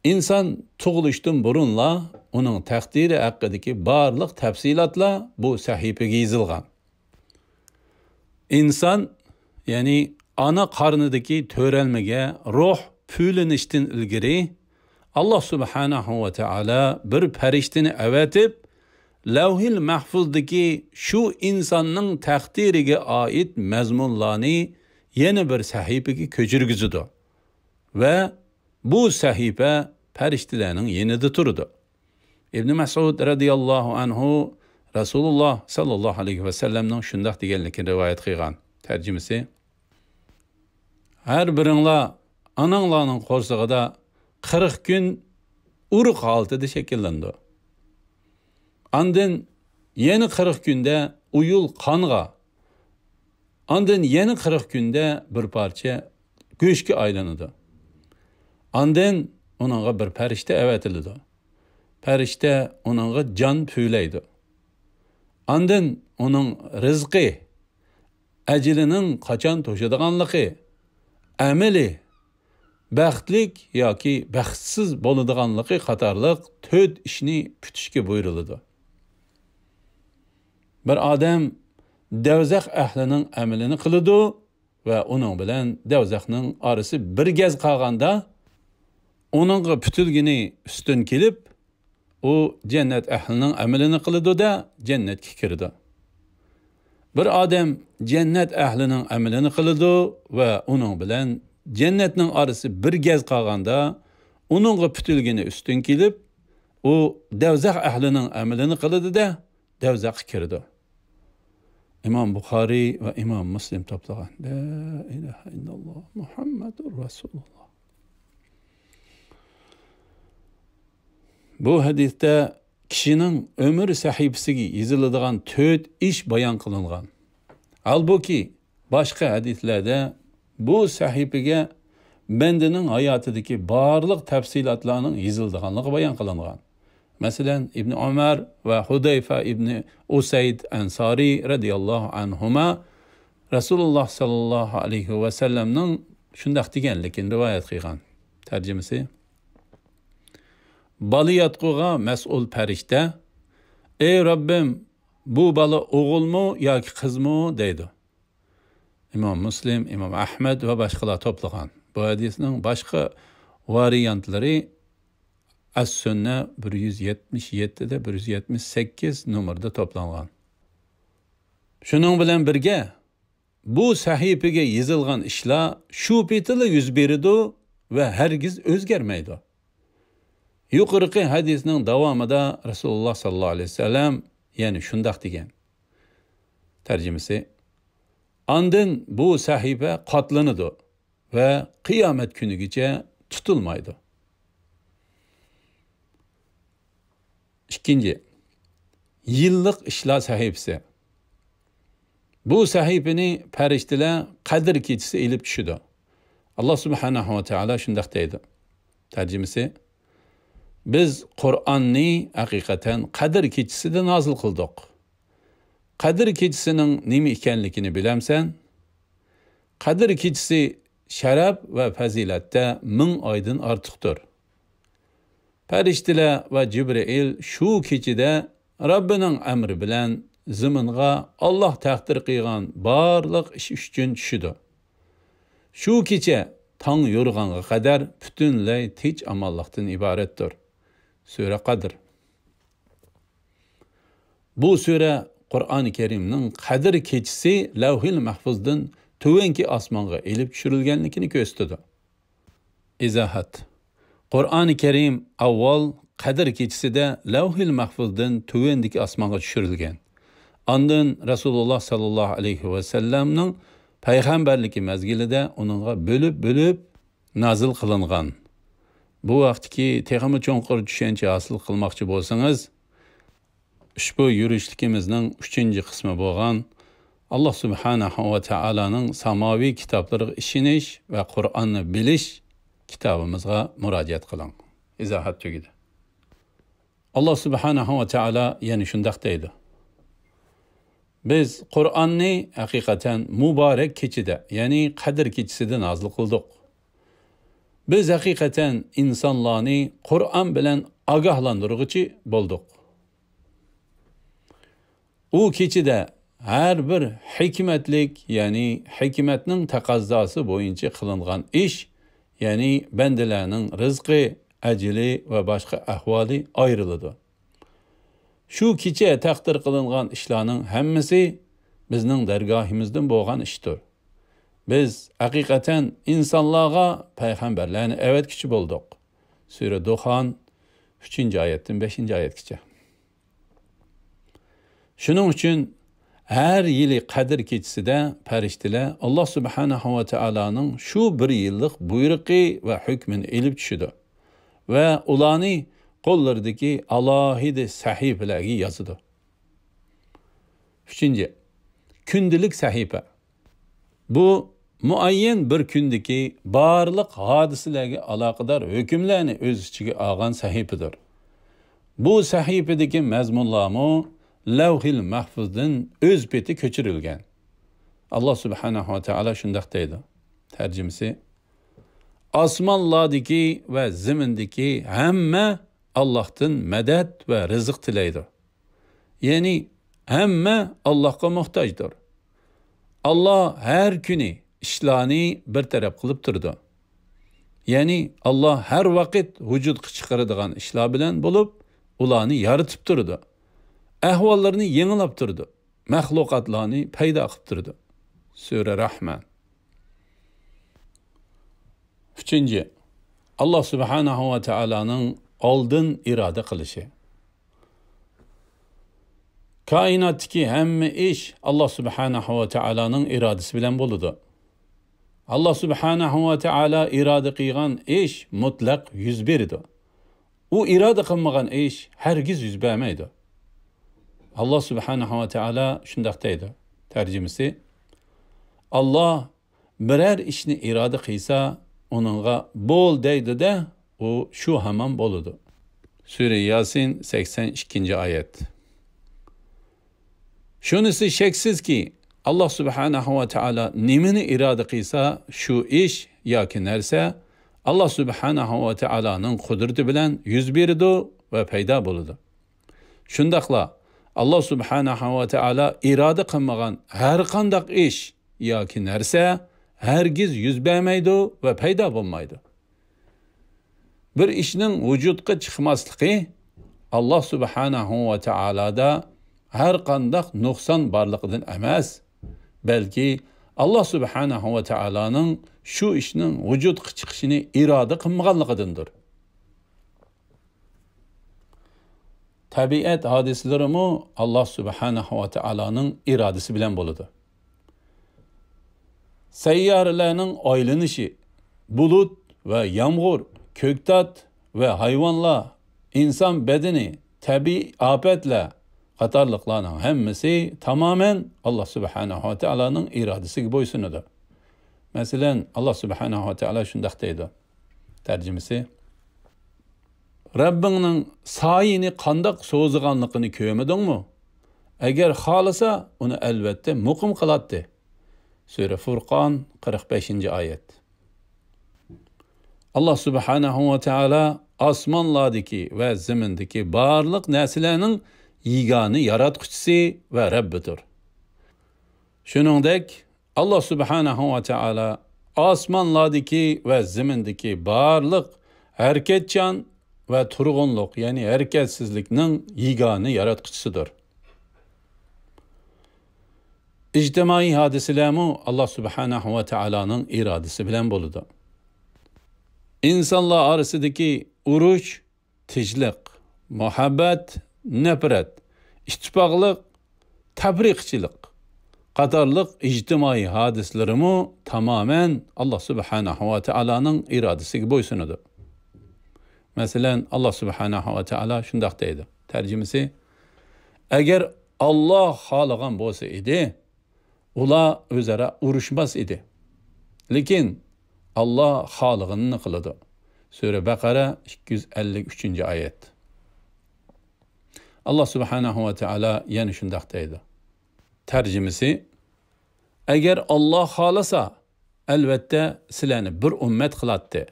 ئىنسان تۇغۇلۇشتىن بۇرۇنلا ئۇنىڭ تەقدىرى ھەققىدىكى بارلىق تەپسىلاتلار بۇ سەھىپىگە يېزىلغان. ئىنسان، يەنى ئانا قارنىدىكى تۆرەلمىگە روھ پۈۋلىنىشتىن ئىلگىرى، ئاللا سۇبھانەھۇ ۋە تائالا بىر پەرىشتىنى ئەۋەتىپ، لەۋھىل مەھفۇزدىكى شۇ ئىنساننىڭ تەقدىرىگە ئائىت مەزمۇنلارنى يەنە بىر سەھىپىگە كۆچۈرگۈزىدۇ ۋە بۇ سەھىپە پەرىشتىلەرنىڭ يېنىدا تۇرىدۇ. ئىبنى مەسئۇد رەزىياللاھۇ ئەنھۇ رەسۇلۇللا ساللاللاھۇ ئەلەيھى ۋەسەللەمنىڭ شۇنداق دېگەنلىكىنى رىۋايەت قىلغان. تەرجىمىسى: ھەر بىرىڭلار ئاناڭلارنىڭ قورسىقىدا قىرىق كۈن ئۇرۇق ھالىتىدە شەكىللىنىدۇ. ئاندىن يەنە قىرىق كۈندە ئۇيۇل قانغا، ئاندىن يەنە قىرىق كۈندە بىر پارچە گۆشكە ئايلىنىدۇ. ئاندىن ئۇنىڭغا بىر پەرىشتە ئەۋەتىلىدۇ. پەرىشتە ئۇنىڭغا جان پۈۋلەيدۇ. ئاندىن ئۇنىڭ رىزقى، ئەجىلىنىڭ قاچان توشىدىغانلىقى، ئەمىلى، بەختلىك ياكى بەختسىز بولىدىغانلىقى قاتارلىق تۆت ئىشنى پۈتۈشكە بۇيرۇلىدۇ. بىر ئادەم دەۋزەخ ئەھلىنىڭ ئەمىلىنى قىلىدۇ ۋە ئۇنىڭ بىلەن دەۋزەخنىڭ ئارىسى بىر گەز قالغاندا، ئۇنىڭغا پۈتۈلگىنى ئۈستۈن كېلىپ، ئۇ جەننەت ئەھلىنىڭ ئەمىلىنى قىلىدۇ-دە، جەننەتكە كىرىدۇ. بىر ئادەم جەننەت ئەھلىنىڭ ئەمىلىنى قىلىدۇ ۋە ئۇنىڭ بىلەن جەننەتنىڭ ئارىسى بىر گەز قالغاندا، ئۇنىڭغا پۈتۈلگىنى ئۈستۈن كېلىپ، ئۇ دەۋزەخ ئەھلىنىڭ ئەمىلىنى قىلىدۇ-دە، دەۋزەخكە كىرىدۇ. ئىمام بۇخارىي ۋە ئىمام مۇسلىم توپلىغان. لا ئىلاھە ئىللاللا، مۇھەممەدۇر رەسۇلۇللا. بۇ ھەدىستە كىشىنىڭ ئۆمۈر سەھىپىسىگە يېزىلىدىغان تۆت ئىش بايان قىلىنغان. ھالبۇكى، باشقا ھەدىسلەردە بۇ سەھىپىگە بەندىنىڭ ھاياتىدىكى بارلىق تەپسىلاتلارنىڭ يېزىلىدىغانلىقى بايان قىلىنغان. مەسىلەن، ئىبنى ئۆمەر ۋە ھۇدەيفە ئىبنى ئۇسەيد ئەنسارى رەزىياللاھۇ ئەنھۇما رەسۇلۇللا ساللاللاھۇ ئەلەيھى ۋەسەللەمنىڭ شۇنداق دېگەنلىكىنى رىۋايەت قىلغان. تەرجىمىسى: بالىياتقۇغا مەسئۇل پەرىشتە: «ئەي رەببىم، بۇ بالا ئوغۇلمۇ ياكى قىزمۇ؟» دەيدۇ. ئىمام مۇسلىم، ئىمام ئەھمەد ۋە باشقىلار توپلىغان. بۇ ھەدىسنىڭ باشقا ۋارىيانتلىرى ئەس-سۈننە بىر يۈز يەتمىش يەتتىدە، بىر يۈز يەتمىش سەككىز نومۇردا توپلانغان. شۇنىڭ بىلەن بىرگە، بۇ سەھىپىگە يېزىلغان ئىشلار شۇ پېتىلا يۈز بېرىدۇ ۋە ھەرگىز ئۆزگەرمەيدۇ. يۇقىرىقى ھەدىسنىڭ داۋامىدا رەسۇلۇللا ساللاللاھۇ ئەلەيھى ۋەسەللەم يەنە شۇنداق دېگەن. تەرجىمىسى: ئاندىن بۇ سەھىپە قاتلىنىدۇ ۋە قىيامەت كۈنىگىچە تۇتۇلمايدۇ. ئىككىنچى، يىللىق ئىشلار سەھىپىسى. بۇ سەھىپىنى پەرىشتىلەر قەدىر كېچىسى ئېلىپ چۈشىدۇ. ئاللا سۇبھانەھۇ ۋە تائالا شۇنداق دەيدۇ. تەرجىمىسى: بىز قۇرئاننى ھەقىقەتەن قەدىر كېچىسىدە نازىل قىلدۇق. قەدىر كېچىسىنىڭ نېمە ئىكەنلىكىنى بىلەمسەن؟ قەدىر كېچىسى شەرەپ ۋە پەزىلەتتە مىڭ ئايدىن ئارتۇقتۇر. پەرىشتىلەر ۋە جىبرىئىل شۇ كېچىدە رەببىنىڭ ئەمرى بىلەن زېمىنغا ئاللاھ تەقدىر قىلغان بارلىق ئىش ئۈچۈن چۈشىدۇ. شۇ كېچە تاڭ يورۇغانغا قەدەر پۈتۈنلەي تىنچ-ئامانلىقتىن ئىبارەتتۇر. سۈرە قەدىر. بۇ سۈرە قۇرئانى كەرىمنىڭ قەدىر كېچىسى لەۋھىل مەھفۇزدىن تۆۋەنكى ئاسمانغا ئېلىپ چۈشۈرۈلگەنلىكىنى كۆرسىتىدۇ. ئىزاھات. قۇرئانى كەرىم ئاۋۋال قەدىر كېچىسىدە لەۋھىل مەھفۇزدىن تۆۋەندىكى ئاسمانغا چۈشۈرۈلگەن. ئاندىن رەسۇلۇللاھ ساللاللاھۇ ئەلەيھى ۋەسەللەمنىڭ پەيغەمبەرلىكى مەزگىلىدە ئۇنىڭغا بۆلۈپ-بۆلۈپ نازىل قىلىنغان. بۇ ھەقتىكى تېخىمۇ چوڭقۇر چۈشەنچە ھاسىل قىلماقچى بولسىڭىز، ئۇشبۇ يۈرۈشلۈكىمىزنىڭ ئۈچىنچى قىسمى بولغان، ئاللاھ سۇبھانەھۇ ۋە تائالانىڭ ساماۋىي كىتابلىرىغا ئىشىنىش ۋە قۇرئاننى بىلىش كىتابىمىزغا مۇراجىئەت قىلىڭ. ئىزاھات تۈگىدى. ئاللاھ سۇبھانەھۇ ۋە تائالا يەنە شۇنداق دەيدۇ: بىز قۇرئاننى ھەقىقەتەن مۇبارەك كېچىدە، يەنى قەدىر كېچىسىدە نازىل قىلدۇق. بىز ھەقىقەتەن ئىنسانلارنى قۇرئان بىلەن ئاگاھلاندۇرغۇچى بولدۇق. ئۇ كېچىدە ھەر بىر ھېكمەتلىك، يەنى ھېكمەتنىڭ تەقەززاسى بويىچە قىلىنغان ئىش، يەنى بەندىلەرنىڭ رىزقى، ئەجىلى ۋە باشقا ئەھۋالى ئايرىلىدۇ. شۇ كېچە تەقدىر قىلىنغان ئىشلارنىڭ ھەممىسى بىزنىڭ دەرگاھىمىزدىن بولغان ئىشتۇر. بىز ھەقىقەتەن ئىنسانلارغا پەيغەمبەرلەرنى ئەۋەتكۈچى بولدۇق. سۈرە دۇخان، ئۈچىنچى ئايەتتىن بەشىنچى ئايەتكىچە. شۇنىڭ ئۈچۈن ھەر يىلى قەدىر كېچىسىدە پەرىشتىلەر ئاللاھ سۇبھانەھۇ ۋە تائالانىڭ شۇ بىر يىللىق بۇيرۇقى ۋە ھۆكمىنى ئېلىپ چۈشىدۇ ۋە ئۇلارنى قوللىرىدىكى ئالاھىدە سەھىپىلەرگە يازىدۇ. ئۈچىنچى، كۈندىلىك سەھىپە. بۇ مۇئەييەن بىر كۈندىكى بارلىق ھادىسىلەرگە ئالاقىدار ھۆكۈملەرنى ئۆز ئىچىگە ئالغان سەھىپىدۇر. بۇ سەھىپىدىكى مەزمۇنلارمۇ لەۋھىل مەھفۇزدىن ئۆز پېتى كۆچۈرۈلگەن. ئاللاھ سۇبھانەھۇ ۋە تائالا شۇنداق دەيدۇ. تەرجىمىسى: ئاسمانلاردىكى ۋە زېمىندىكى ھەممە ئاللاھتىن مەدەت ۋە رىزىق تىلەيدۇ. يەنى ھەممە ئاللاھقا موھتاجدۇر. ئاللاھ ھەر كۈنى ئىشلارنى بىر تەرەپ قىلىپ تۇرىدۇ. يەنى ئاللاھ ھەر ۋاقىت ۋۇجۇدقا چىقىرىدىغان ئىشلار بىلەن بولۇپ، ئۇلارنى يارىتىپ تۇرىدۇ. ئەھۋاللىرىنى يېڭىلاپ تۇرىدۇ. مەخلۇقاتلارنى پەيدا قىلىپ تۇرىدۇ. سۈرە رەھمان. ئۈچىنچى، ئاللاھ سۇبھانەھۇ ۋە تائالانىڭ ئالدىن ئىرادە قىلىشى. كائىناتتىكى ھەممە ئىش ئاللاھ سۇبھانەھۇ ۋە تائالانىڭ ئىرادىسى بىلەن بولىدۇ. ئاللاھ سۇبھانەھۇ ۋە تائالا ئىرادە قىلغان ئىش مۇتلەق يۈز بېرىدۇ. ئۇ ئىرادە قىلمىغان ئىش ھەرگىز يۈز بەرمەيدۇ. ئاللاھ سۇبھانەھۇ ۋە تائالا شۇنداق دەيدۇ. تەرجىمىسى: ئاللاھ بىرەر ئىشنى ئىرادە قىلسا، ئۇنىڭغا بول دەيدۇ-دە، ئۇ شۇ ھامان بولىدۇ. سۈرە ياسىن، سەكسەن ئىككىنچى ئايەت. شۇنىسى شەكسىزكى، ئاللاھ سۇبھانەھۇ ۋە تائالا نېمىنى ئىرادە قىلسا، شۇ ئىش ياكى نەرسە ئاللاھ سۇبھانەھۇ ۋە تائالانىڭ قۇدرىتى بىلەن يۈز بېرىدۇ ۋە پەيدا بولىدۇ. شۇنداقلا ئاللاھ سۇبھانەھۇ ۋە تائالا ئىرادە قىلمىغان ھەر قانداق ئىش ياكى نەرسە ھەرگىز يۈز بەرمەيدۇ ۋە پەيدا بولمايدۇ. بىر ئىشنىڭ ۋۇجۇدقا چىقماسلىقى ئاللاھ سۇبھانەھۇ ۋە تائالادا ھەر قانداق نۇقسان بارلىقىدىن ئەمەس، بەلكى ئاللاھ سۇبھانەھۇ ۋە تائالانىڭ شۇ ئىشنىڭ ۋۇجۇدقا چىقىشىنى ئىرادە قىلمىغانلىقىدىندۇر. تەبىئەت ھادىسىلىرىمۇ ئاللاھ سۇبھانەھۇ ۋە تائالانىڭ ئىرادىسى بىلەن بولىدۇ. سەييارىلەرنىڭ ئايلىنىشى، بۇلۇت ۋە يامغۇر، كۆكتات ۋە ھايۋانلار، ئىنسان بەدىنى، تەبىئىي ئاپەتلەر قاتارلىقلارنىڭ ھەممىسى تامامەن ئاللاھ سۇبھانەھۇ ۋە تائالانىڭ ئىرادىسىگە بويسۇنىدۇ. مەسىلەن، ئاللاھ سۇبھانەھۇ ۋە تائالا شۇنداق دەيدۇ. تەرجىمىسى: رەببىڭنىڭ سايىنى قانداق سوزىغانلىقىنى كۆرمىدىڭمۇ؟ ئەگەر خالىسا، ئۇنى ئەلۋەتتە مۇقىم قىلاتتى. سۈرە فۇرقان، قىرىق بەشىنچى ئايەت. ئاللا سۇبھانەھۇ ۋە تائالا ئاسمانلاردىكى ۋە زېمىندىكى بارلىق نەرسىلەرنىڭ يېگانە ياراتقۇچىسى ۋە رەببىدۇر. شۇنىڭدەك، ئاللا سۇبھانەھۇ ۋە تائالا ئاسمانلاردىكى ۋە زېمىندىكى بارلىق ھەرىكەتچان ۋە تۇرغۇنلۇق، يەنى ھەرىكەتسىزلىكنىڭ يېگانە ياراتقۇچىسىدۇر. ئىجتىمائىي ھادىسىلەرمۇ ئاللا سۇبھانەھۇ ۋە تائالانىڭ ئىرادىسى بىلەن بولىدۇ. ئىنسانلار ئارىسىدىكى ئۇرۇش، تىنچلىق، مۇھەببەت، نەپرەت، ئىتتىپاقلىق، تەپرىقىچىلىق قاتارلىق ئىجتىمائىي ھادىسىلىرىمۇ تامامەن ئاللا سۇبھانەھۇ ۋە تائالانىڭ ئىرادىسىگە بويسۇنىدۇ. مەسىلەن، ئاللا سۇبھانەھۇ ۋە تائالا شۇنداق دەيدۇ. تەرجىمىسى، ئەگەر ئاللا خالىغان بولسا ئىدى، ئۇلار ئۆزئارا ئۇرۇشماس ئىدى. لېكىن ئاللا خالىغىنىنى قىلىدۇ. سۈرە بەقەرە، ئىككى يۈز ئەللىك ئۈچىنچى ئايەت. ئاللا سۇبھانەھۇ ۋە تائالا يەنە شۇنداق دەيدۇ. تەرجىمىسى، ئەگەر ئاللا خالىسا، ئەلۋەتتە سىلەرنى بىر ئۈممەت قىلاتتى.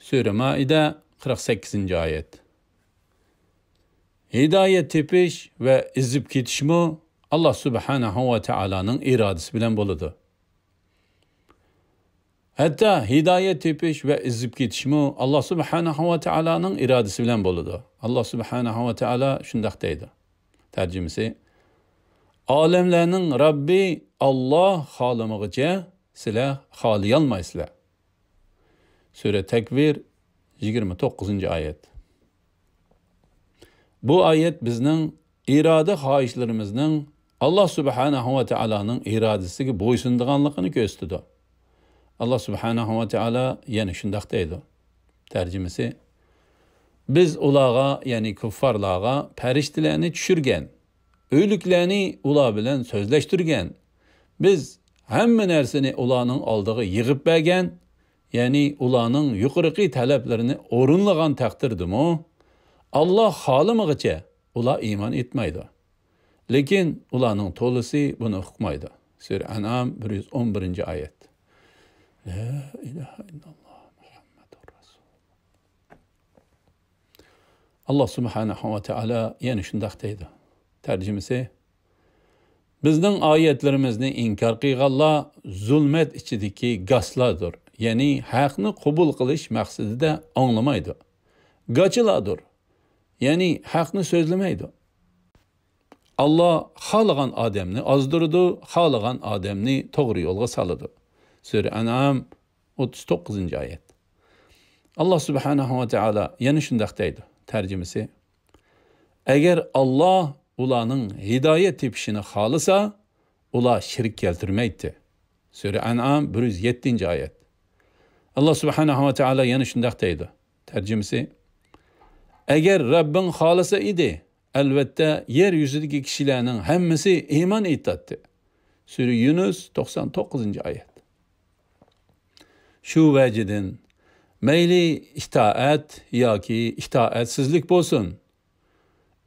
سۈرە مائىدە، قىرىق سەككىزىنچى ئايەت. ھىدايەت تېپىش ۋە ئېزىپ كېتىشمۇ ئاللا سۇبھانەھۇ ۋە تائالانىڭ ئىرادىسى بىلەن بولىدۇ. ھەتتا ھىدايەت تېپىش ۋە ئېزىپ كېتىشمۇ ئاللا سۇبھانەھۇ ۋە تائالانىڭ ئىرادىسى بىلەن بولىدۇ. ئاللا سۇبھانەھۇ ۋە تائالا شۇنداق دەيدۇ. تەرجىمىسى، ئالەملەرنىڭ رەببى ئاللا خالىمىغىچە سىلەر خالىيالمايسىلەر. سۈرە تەكۋىر، يىگىرمە توققۇزىنچى ئايەت. بۇ ئايەت بىزنىڭ ئىرادە خاھىشلىرىمىزنىڭ ئاللا سۇبھانەھۇ ۋە تائالانىڭ ئىرادىسىگە بويسۇنىدىغانلىقىنى كۆرسىتىدۇ. ئاللا سۇبھانەھۇ ۋە تائالا يەنە شۇنداق دەيدۇ. تەرجىمىسى، بىز ئۇلارغا، يەنى كۇففارلارغا پەرىشتىلەرنى چۈشۈرگەن، ئۆلۈكلەرنى ئۇلار بىلەن سۆزلەشتۈرگەن. بىز ھەممە نەرسىنى ئۇلارنىڭ ئالدىغا يىغىپ بەرگەن، يەنى ئۇلارنىڭ يۇقىرىقى تەلەپلىرىنى ئورۇنلىغان تەقدىردىمۇ، ئاللا خالىمىغىچە ئۇلار ئىمان ئېيتمايدۇ. لېكىن ئۇلارنىڭ تولىسى بۇنى ئۇقمايدۇ. سۈرە ئەنئام، بىر يۈز ئون بىرىنچى ئايەت. لا ئىلاھە ئىللاللا، مۇھەممەدۇر رەسۇل. ئاللا سۇبھانەھۇ ۋە تائالا يەنە شۇنداق دەيدۇ. تەرجىمىسى، بىزنىڭ ئايەتلىرىمىزنى ئىنكار قىلغانلار زۇلمەت ئىچىدىكى گاسلاردۇر، يەنى ھەقنى قوبۇل قىلىش مەقسىتىدە ئاڭلىمايدۇ. گاچىلاردۇر، يەنى ھەقنى سۆزلىمەيدۇ. ئاللا خالىغان ئادەمنى ئازدۇرىدۇ، خالىغان ئادەمنى توغرا يولغا سالىدۇ. سۈرە ئەنئام، ئوتتۇز توققۇزىنچى ئايەت. ئاللا سۇبھانەھۇ ۋە تائالا يەنە شۇنداق دەيدۇ. تەرجىمىسى، ئەگەر ئاللا ئۇلارنىڭ ھىدايەت تېپىشىنى خالىسا، ئۇلار شىرك كەلتۈرمەيتتى. سۈرە ئەنئام، بىر يۈز يەتتىنچى ئايەت. ئاللا سۇبھانەھۇ ۋە تائالا يەنە شۇنداق دەيدۇ. تەرجىمىسى، ئەگەر رەببىڭ خالىسا ئىدى، ئەلۋەتتە يەر يۈزىدىكى كىشىلەرنىڭ ھەممىسى ئىمان ئېيتاتتى. سۈرە يۇنۇس، توقسان توققۇزىنچى ئايەت. شۇ ۋەجىدىن، مەيلى ئىتائەت ياكى ئىتائەتسىزلىك بولسۇن،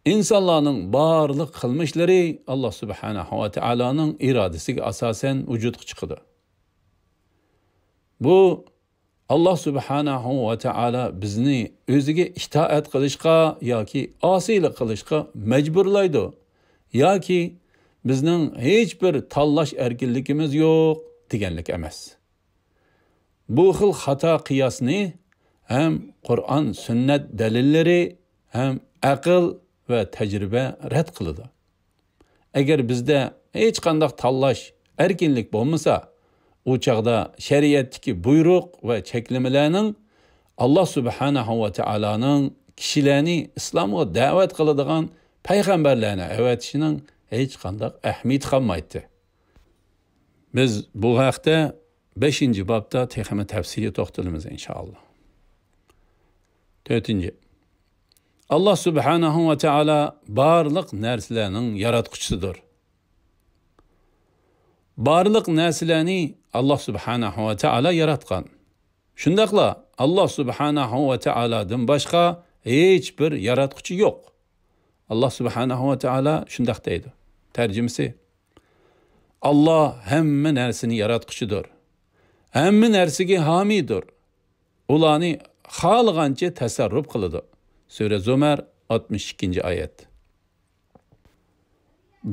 ئىنسانلارنىڭ بارلىق قىلمىشلىرى ئاللا سۇبھانەھۇ ۋە تائالانىڭ ئىرادىسىگە ئاساسەن ۋۇجۇدقا چىقىدۇ. بۇ ئاللا سۇبھانەھۇ ۋە تائالا بىزنى ئۆزىگە ئىتائەت قىلىشقا ياكى ئاسىيلىق قىلىشقا مەجبۇرلايدۇ ياكى بىزنىڭ ھېچ بىر تاللاش ئەركىنلىكىمىز يوق دېگەنلىك ئەمەس. بۇ خىل خاتا قىياسنى ھەم قۇرئان، سۈننەت دەلىللىرى، ھەم ئەقىل ۋە تەجرىبە رەت قىلىدۇ. ئەگەر بىزدە ھېچقانداق تاللاش ئەركىنلىك بولمىسا، ئۇ چاغدا شەرىئەتتىكى بۇيرۇق ۋە چەكلىمىلەرنىڭ، ئاللا سۇبھانەھۇ ۋە تائالانىڭ كىشىلەرنى ئىسلامغا دەۋەت قىلىدىغان پەيغەمبەرلەرنى ئەۋەتىشىنىڭ ھېچقانداق ئەھمىيىتى قالمايتتى. بىز بۇ ھەقتە بەشىنچى بابتا تېخىمۇ تەپسىلىي توختىلىمىز، ئىنشائاللا. تۆتىنچى، ئاللا سۇبھانەھۇ ۋە تائالا بارلىق نەرسىلەرنىڭ ياراتقۇچىسىدۇر. بارلىق نەرسىلەرنى ئاللا سۇبھانەھۇ ۋە تائالا ياراتقان. شۇنداقلا ئاللا سۇبھانەھۇ ۋە تائالادىن باشقا ھېچ بىر ياراتقۇچى يوق. ئاللا سۇبھانەھۇ ۋە تائالا شۇنداق دەيدۇ. تەرجىمىسى، ئاللا ھەممە نەرسىنى ياراتقۇچىدۇر. ھەممە نەرسىگە ھامىيدۇر. ئۇلارنى خالىغانچە تەسەررۇپ قىلىدۇ. سۈرە زۇمەر، ئاتمىش ئىككىنچى ئايەت.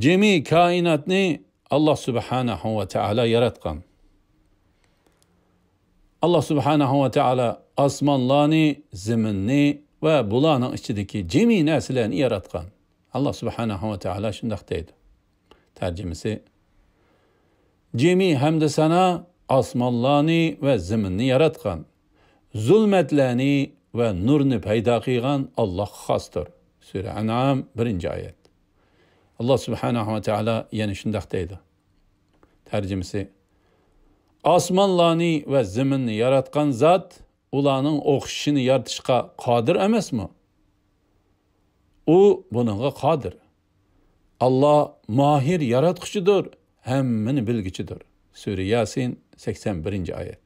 جىمى كائىناتنى ئاللا سۇبھانەھۇ ۋە تائالا ياراتقان. ئاللا سۇبھانەھۇ ۋە تائالا ئاسمانلارنى، زېمىننى ۋە بۇلارنىڭ ئىچىدىكى جىمى نەرسىلەرنى ياراتقان. ئاللا سۇبھانەھۇ ۋە تائالا شۇنداق دەيدۇ. تەرجىمىسى، جىمى ھەمدە سانا ئاسمانلارنى ۋە زېمىننى ياراتقان، زۇلمەتلەرنى ۋە نۇرنى پەيدا قىلغان ئاللاھقا خاستۇر. سۈرە ئەنئام، بىرىنچى ئايەت. ئاللا سۇبھانەھۇ ۋە تائالا يەنە شۇنداق دەيدۇ. تەرجىمىسى، ئاسمانلارنى ۋە زېمىننى ياراتقان زات ئۇلارنىڭ ئوخشىشىنى يارىتىشقا قادىر ئەمەسمۇ؟ ئۇ بۇنىڭغا قادىر. ئاللا ماھىر ياراتقۇچىدۇر، ھەممىنى بىلگۈچىدۇر. سۈرە ياسىن، سەكسەن بىرىنچى ئايەت.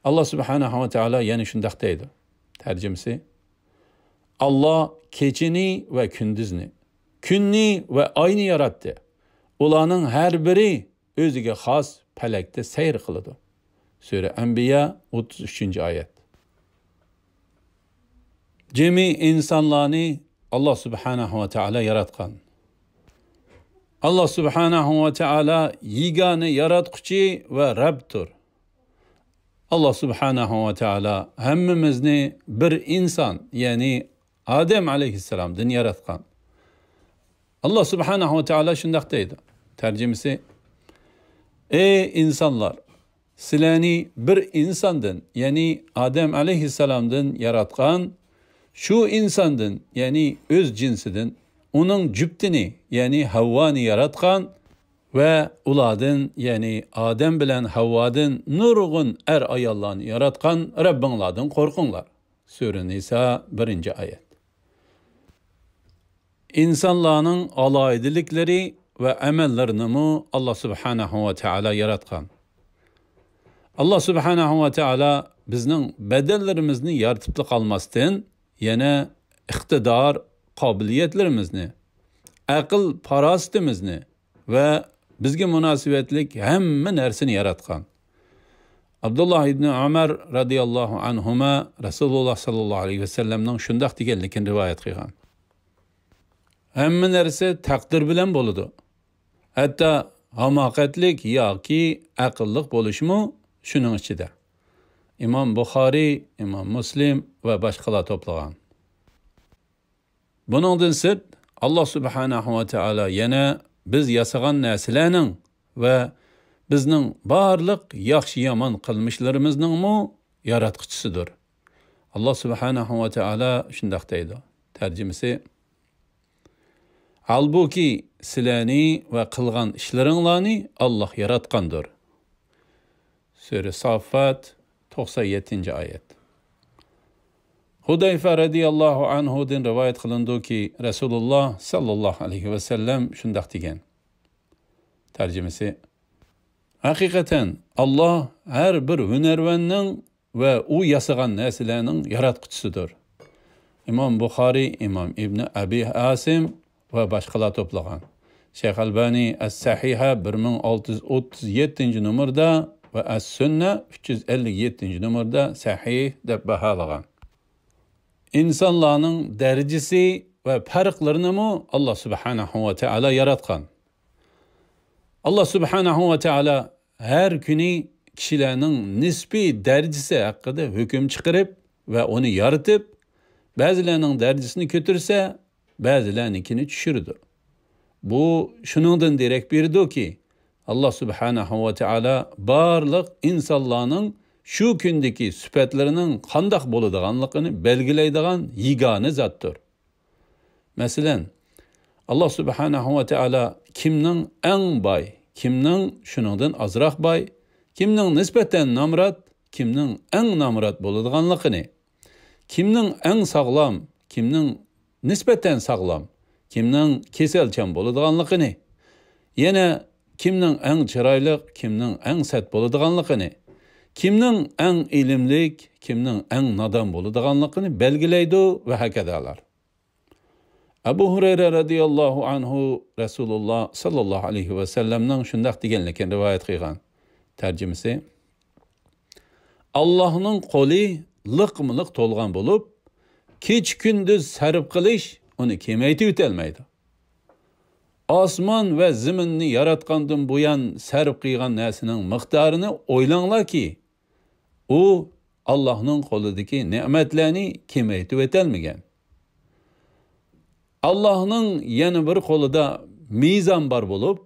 ئاللا سۇبھانەھۇ ۋە تائالا يەنە شۇنداق دەيدۇ. تەرجىمىسى، ئاللا كېچىنى ۋە كۈندۈزنى، كۈننى ۋە ئاينى ياراتتى. ئۇلارنىڭ ھەر بىرى ئۆزىگە خاس پەلەكتە سەير قىلىدۇ. سۈرە ئەنبىيا، ئوتتۇز ئۈچىنچى ئايەت. جىمى ئىنسانلارنى ئاللا سۇبھانەھۇ ۋە تائالا ياراتقان. ئاللا سۇبھانەھۇ ۋە تائالا يېگانە ياراتقۇچى ۋە رەبتۇر. ئاللا سۇبھانەھۇ ۋە تائالا ھەممىمىزنى بىر ئىنسان، يەنى ئادەم ئەلەيھىسسالامدىن ياراتقان. ئاللا سۇبھانەھۇ ۋە تائالا شۇنداق دەيدۇ. تەرجىمىسى، ئەي ئىنسانلار، سىلەرنى بىر ئىنساندىن، يەنى ئادەم ئەلەيھىسسالامدىن ياراتقان. شۇ ئىنساندىن، يەنى ئۆز جىنسىدىن، ئۇنىڭ جۈپتىنى، يەنى ھەۋۋانى ياراتقان ۋە ئۇلاردىن، يەنى ئادەم بىلەن ھەۋۋادىن نۇرغۇن ئەر-ئاياللارنى ياراتقان رەببىڭلاردىن قورقۇڭلار. سۈرە نىسا، بىرىنچى ئايەت. ئىنسانلارنىڭ ئالاھىدىلىكلىرى ۋە ئەمەللىرىنىمۇ ئاللا سۇبھانەھۇ ۋە تائالا ياراتقان. ئاللا سۇبھانەھۇ ۋە تائالا بىزنىڭ بەدەنلىرىمىزنى يارىتىپلا قالماستىن، يەنە ئىقتىدار، قابىلىيەتلىرىمىزنى، ئەقىل، پاراسىتىمىزنى ۋە بىزگە مۇناسىۋەتلىك ھەممە نەرسىنى ياراتقان. ئابدۇللا ئىبنى ئۆمەر رەزىياللاھۇ ئەنھۇما رەسۇلۇللا ساللاللاھۇ ئەلەيھى ۋەسەللەمنىڭ شۇنداق دېگەنلىكىنى رىۋايەت قىلغان. ھەممە نەرسە تەقدىر بىلەن بولىدۇ. ھەتتا ھاماقەتلىك ياكى ئەقىللىق بولۇشمۇ شۇنىڭ ئىچىدە. ئىمام بۇخارىي، ئىمام مۇسلىم ۋە باشقىلار توپلىغان. بۇنىڭدىن سىرت، ئاللا سۇبھانەھۇ ۋە تائالا يەنە بىز ياسىغان نەرسىلەرنىڭ ۋە بىزنىڭ بارلىق ياخشى-يامان قىلمىشلىرىمىزنىڭمۇ ياراتقۇچىسىدۇر. ئاللا سۇبھانەھۇ ۋە تائالا شۇنداق دەيدۇ. تەرجىمىسى، ھالبۇكى، سىلەرنى ۋە قىلغان ئىشلىرىڭلارنى ئاللا ياراتقاندۇر. سۈرە ساففات، توقسان يەتتىنچى ئايەت. ھۇدەيفە رەزىياللاھۇ ئەنھۇدىن رىۋايەت قىلىنىدۇكى، رەسۇلۇللا ساللاللاھۇ ئەلەيھى ۋەسەللەم شۇنداق دېگەن. تەرجىمىسى، ھەقىقەتەن، ئاللا ھەر بىر ھۈنەرۋەننىڭ ۋە ئۇ ياسىغان نەرسىلەرنىڭ ياراتقۇچىسىدۇر. ئىمام بۇخارىي، ئىمام ئىبنى ئەبى ئاسىم ۋە باشقىلار توپلىغان. شەيخ ئەلبانى ئەس-سەھىھە بىر مىڭ ئالتە يۈز ئوتتۇز يەتتىنچى نومۇردا ۋە ئەس-سۈننە ئۈچ يۈز ئەللىك يەتتىنچى نومۇردا سەھىھ دەپ باھالىغان. ئىنسانلارنىڭ دەرىجىسى ۋە پەرقلىرىنىمۇ ئاللا سۇبھانەھۇ ۋە تائالا ياراتقان. ئاللا سۇبھانەھۇ ۋە تائالا ھەر كۈنى كىشىلەرنىڭ نىسپىي دەرىجىسى ھەققىدە ھۆكۈم چىقىرىپ ۋە ئۇنى يارىتىپ، بەزىلەرنىڭ دەرىجىسىنى كۆتۈرسە، بەزىلەرنىڭكىنى چۈشۈرىدۇ. بۇ شۇنىڭدىن دېرەك بېرىدۇكى، ئاللا سۇبھانەھۇ ۋە تائالا بارلىق ئىنسانلارنىڭ شۇ كۈندىكى سۈپەتلىرىنىڭ قانداق بولىدىغانلىقىنى بەلگىلەيدىغان يېگانە زاتتۇر. مەسىلەن، ئاللا سۇبھانەھۇ ۋە تائالا كىمنىڭ ئەڭ باي، كىمنىڭ شۇنىڭدىن ئازراق باي، كىمنىڭ نىسبەتەن نامرات، كىمنىڭ ئەڭ نامرات بولىدىغانلىقىنى، كىمنىڭ ئەڭ ساغلام، كىمنىڭ نىسبەتەن ساغلام، كىمنىڭ كېسەلچان بولىدىغانلىقىنى، يەنە كىمنىڭ ئەڭ چىرايلىق، كىمنىڭ ئەڭ سەت بولىدىغانلىقىنى، كىمنىڭ ئەڭ ئىلىملىك، كىمنىڭ ئەڭ نادان بولىدىغانلىقىنى بەلگىلەيدۇ ۋە ھەكەزالار. ئەبۇ ھۇرەيرە رەزىياللاھۇ ئەنھۇ رەسۇلۇللا ساللاللاھۇ ئەلەيھى ۋەسەللەمنىڭ شۇنداق دېگەنلىكىنى رىۋايەت قىلغان. تەرجىمىسى: ئاللاھنىڭ قولى لىقمۇلىق تولغان بولۇپ، كېچە-كۈندۈز سەرپ قىلىش ئۇنى كېمەيتىۋېتەلمەيدۇ. ئاسمان ۋە زېمىننى ياراتقاندىن بۇيان سەرپ قىلغان نەرسىنىڭ مىقدارىنى ئويلاڭلاركى، ئۇ ئاللاھنىڭ قولىدىكى نېمەتلەرنى كېمەيتىۋېتەلمىگەن. ئاللاھنىڭ يەنە بىر قولىدا مىزان بار بولۇپ،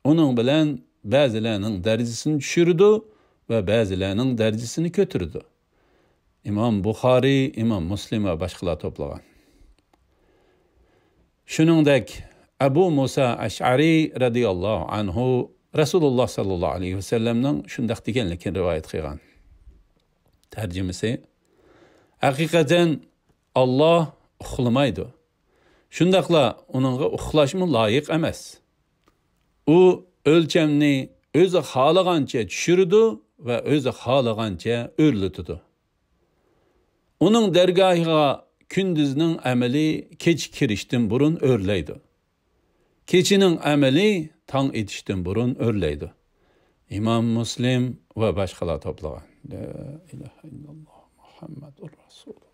ئۇنىڭ بىلەن بەزىلەرنىڭ دەرىجىسىنى چۈشۈرىدۇ ۋە بەزىلەرنىڭ دەرىجىسىنى كۆتۈرىدۇ. ئىمام بۇخارىي، ئىمام مۇسلىم ۋە باشقىلار توپلىغان. شۇنىڭدەك ئەبۇ مۇسا ئەشئەرىي رەزىياللاھۇ ئەنھۇ رەسۇلۇللا ساللاللاھۇ ئەلەيھى ۋەسەللەمنىڭ شۇنداق دېگەنلىكىنى رىۋايەت قىلغان. تەرجىمىسى: ھەقىقەتەن ئاللاھ ئۇخلىمايدۇ. شۇنداقلا ئۇنىڭغا ئۇخلاشمۇ لايىق ئەمەس. ئۇ ئۆلچەمنى ئۆزى خالىغانچە چۈشۈرىدۇ ۋە ئۆزى خالىغانچە ئۆرلىتىدۇ. ئۇنىڭ دەرگاھىغا كۈندۈزنىڭ ئەمىلى كېچە كىرىشتىن بۇرۇن ئۆرلەيدۇ. كېچىنىڭ ئەمىلى تاڭ ئېتىشتىن بۇرۇن ئۆرلەيدۇ. ئىمام مۇسلىم ۋە باشقىلار توپلىغان. لا ئىلاھە ئىللاللاھ مۇھەممەدۇر رەسۇلۇللاھ.